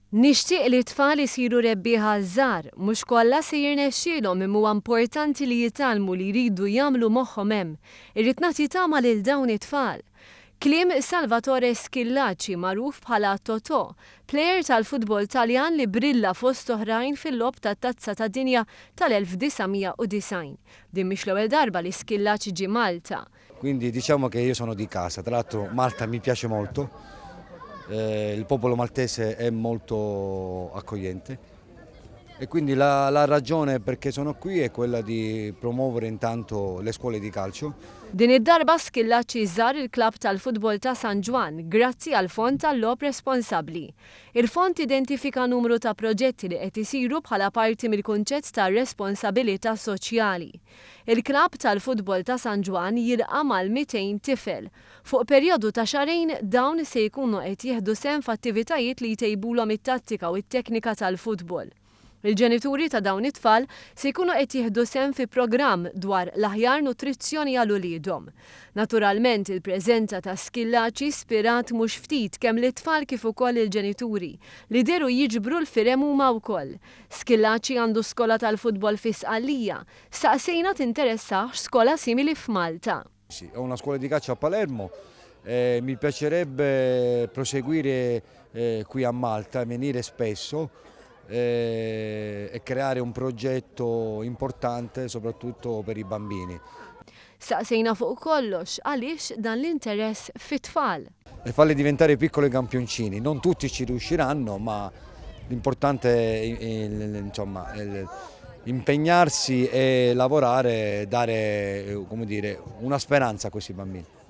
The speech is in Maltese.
Nixtieq li t-tfal isiru rebbieħa żgħar, mhux kollha se jirnexxielhom imma huwa importanti li jitgħallmu li jridu jagħmlu moħħhom hemm. Irrid nagħti tama lil dawn it-tfal. Kliem Salvatore Schillaci, magħruf bħala Totò, plejer tal-futbol Taljan li brilla fost oħrajn fil-logħob tat-Tazza tad-Dinja tal-1990. Din mhix l-ewwel darba li Schillaci ġie Malta. Quindi diciamo che io sono di casa, tra l'altro Malta mi piace molto, il popolo maltese è molto accogliente e quindi la ragione perché sono qui è quella di promuovere intanto le scuole di calcio. Din id-darba Schillaci żar il-klabb tal-futbol ta' San Ġwann grazzi għal fond tal-logħob responsabbli. Il-fond identifika numru ta' proġetti li qed isiru bħala parti mill-kunċett ta' responsabilità soċjali. Il-klabb tal-futbol ta' San Ġwann jilqa' mal-200 tifel. Fuq perjodu ta' xahrejn dawn se jkunu qed jieħdu sehem f'attivitajiet li jtejbulhom it-tattika u t-teknika tal-futbol. Il-ġenituri ta' dawn it-tfal se jkunu qed jieħdu sehem fi programm dwar l-aħjar nutrizzjoni għal uliedhom. Naturalment il-preżenza ta' Schillaci ispirat mhux ftit kemm lit-tfal kif ukoll il-ġenituri li dehru jiġbru l-firem huma wkoll. Schillaci għandu skola tal-futbol fi Sqallija. Staqsejna tinteressahx skola simili f'Malta. Sì, ho una scuola di calcio a Palermo, mi piacerebbe proseguire qui a Malta, venire spesso e creare un progetto importante soprattutto per i bambini. Staqsejna fuq kollox għaliex dan l-interess fit-tfal. E farli diventare piccoli campioncini, non tutti ci riusciranno, ma l'importante è, insomma, impegnarsi e lavorare, dare, come dire, una speranza a questi bambini.